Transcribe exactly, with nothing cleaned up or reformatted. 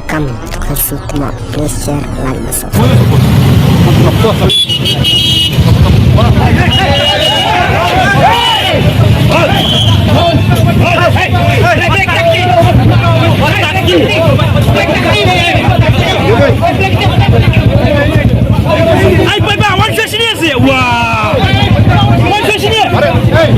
Kam, khusu tmo, please share, like, and subscribe. Ai, bai ba, wan sha shini ïa si. Wa. Wan sha shini. Hey.